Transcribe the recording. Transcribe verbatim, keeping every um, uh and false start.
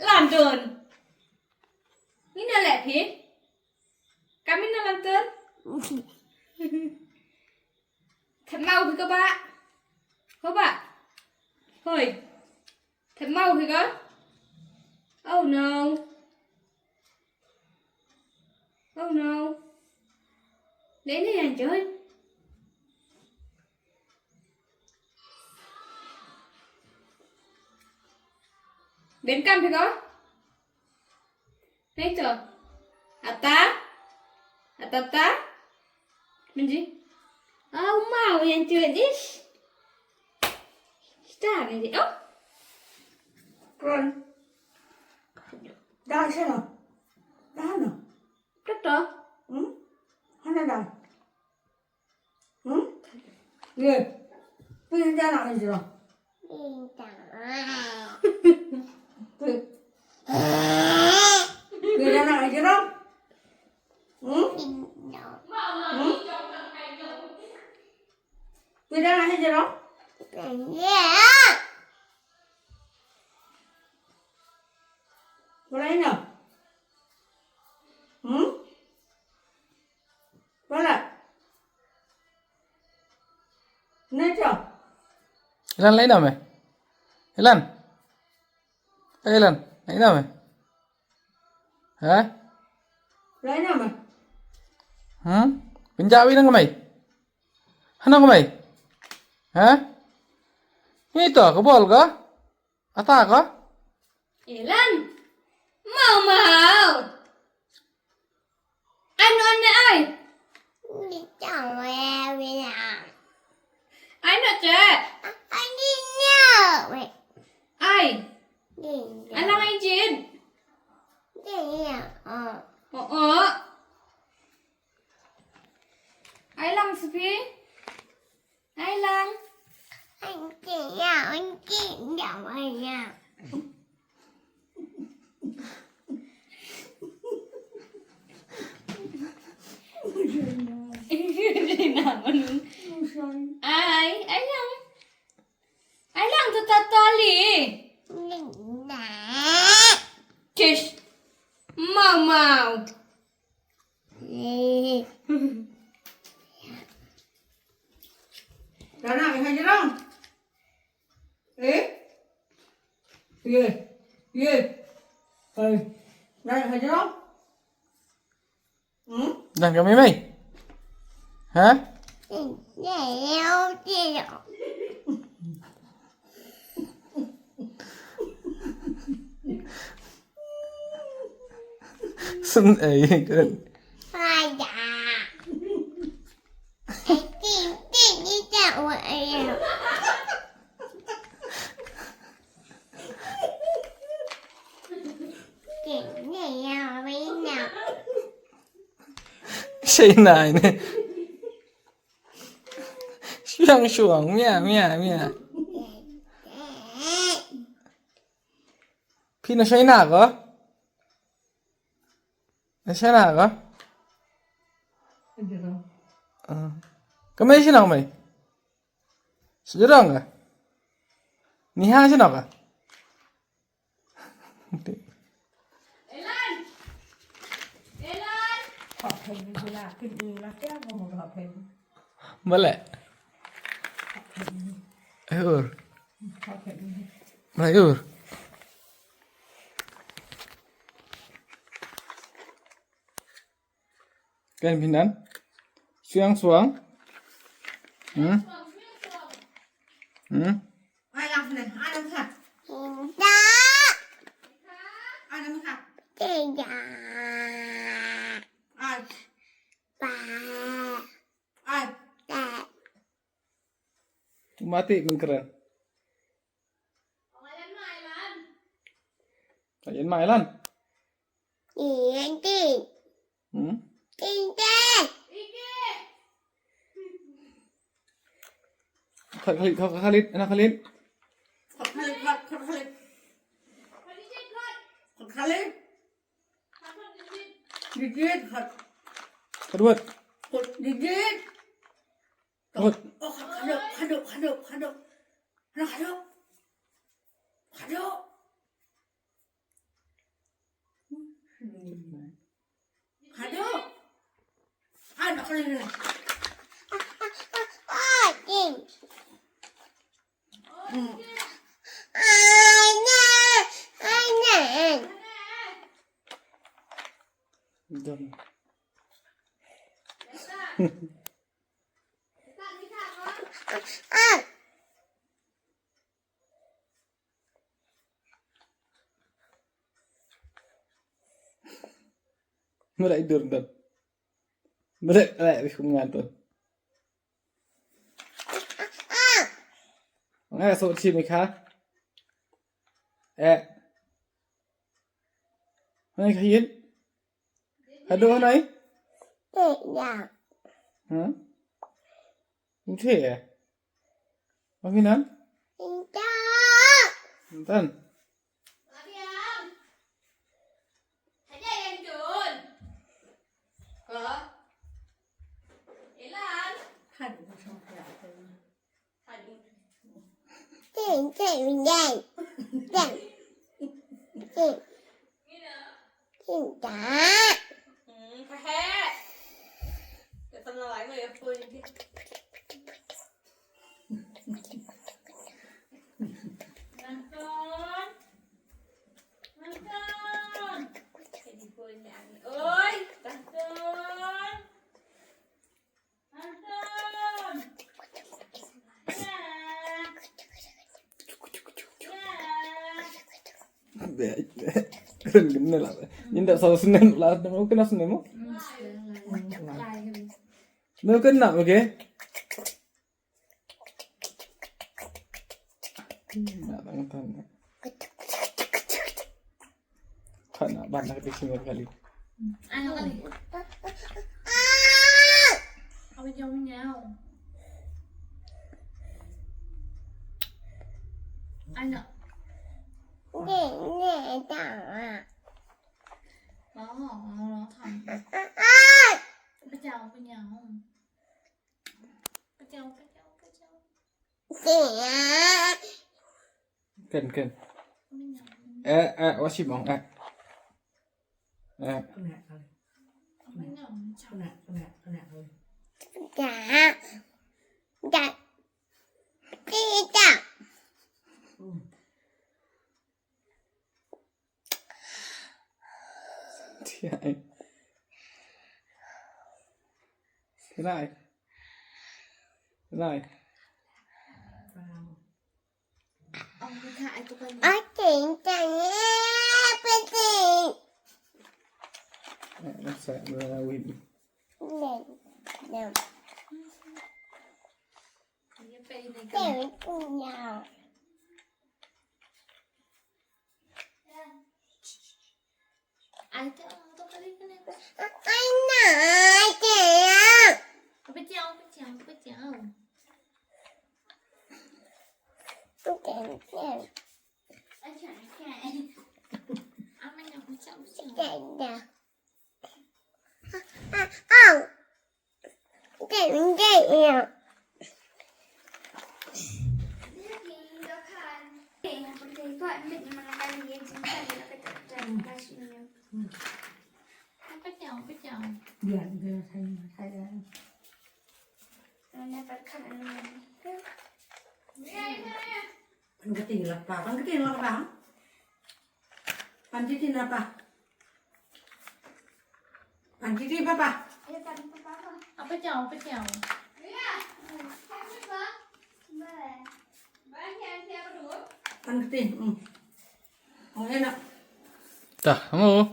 London. Ngi na leh phi. Kami na London. Thep mau phi ko ba. Ko ba. Hoi. Thep mau phi ko. Oh no. Oh no. Dei ne yan joy. Ben kam phi ko. Hei to. Ata. Ata ta. Menji. Oh mau yan joy ish. Kita ni di. Oh. Kron. Dah sana. Dah sana. Toto. Hmm? Hana dah. Hmm? Ye. Pin dah nak aja. Pin. Pin dah nak aja. Hmm? Hmm? Pin dah nak aja. Wala ina. Hmm? Wala. Neto. Ilan la ina me? Ilan. Eh, Ilan, la ina me? Ha? La ina me? Hmm? Pinjawi nang mai. Hanang mai. Ha? Ito, kabol ka? Ata ka? Elan. Mau mau. Ano ano ay? Ni tawe wina. Ay na che. Ay ni na. Ay. Ni na. Ano ay jin? Ni na. Oh. Oo. Ay lang sabi. Ai lang. Auntie ya, auntie ya, ya. Ai, ai lang. Ai lang tu tatali. Tish. Mau mau. Dana, eh, hajar dong. Eh? Ye. Ye. Hai. Dana, hajar dong. Hmm? Dan kami mai. Ha? Sun, eh, kan. Shaina ne. Shuang shuang, mia, mia, mia. Phi na shaina ko? Na shaina ko? Ah. Ka mei shano ka mei? Sejrong ka? Niha shano ka? Elan! Elan! Bale. Ayur. Ayur. Kan pinan. Suang suang. Hmm? Hmm? Ai lang sini, ai lang sini. Ai lang sini. Ai. Ai. Mati pengkeren. Ayan ma Ilan. Iyan ti. Hmm? Tinte. Khalid, Khalid, Khalid, anak Khalid. Khalid, Khalid, Khalid. Khalid. Digit, Khalid. Khalid. Digit. Khalid. Khaduk, khaduk, khaduk, khaduk. Khaduk, khaduk. Khaduk. Khaduk. Khaduk, khaduk. Hmm. Done. Mula idur dan. Mula, eh, wis kumngan tu. Nga so chi mi kha. Eh. Nai kha yin. Khaduk nai? Te ya. Ha? Ym te ya? Ym te na? Ym te. Ym te. Khaduk. Ting, ting, ting. Ting. Ting, ting. Oi, Anton. Kren kren la. Ni da sa snem la, snem kena snem mo. Snem kena, okay. Na tang tang. Khana ban na kati sini kali. Ano kali? Apa jauh menyau? Ano? Ini, ini, tahu. Oh, oh, tahu. Apa jauh menyau? Apa jauh, apa jauh, apa jauh? Ken, ken. Eh, eh, wasi mong, eh. Eh. Tiai. Kenai. Kenai. Ating, tang, eh, penting. Eh, masa melawin. Nen, nen. Tang, tang. Ai, tang, tang, kali, kali. Ai, na, ai, tang. Apa jauh, apa jauh, apa jauh? Tang, tang. Apa jauh, apa jauh, apa jauh? Tang, tang. Au. Pan kti la pa, pan kti la pa. Pan kti la pa. Pan kti papa. Apa jauh, apa jauh? Pan kti, hmm. Oh, enak. Tah, kamu.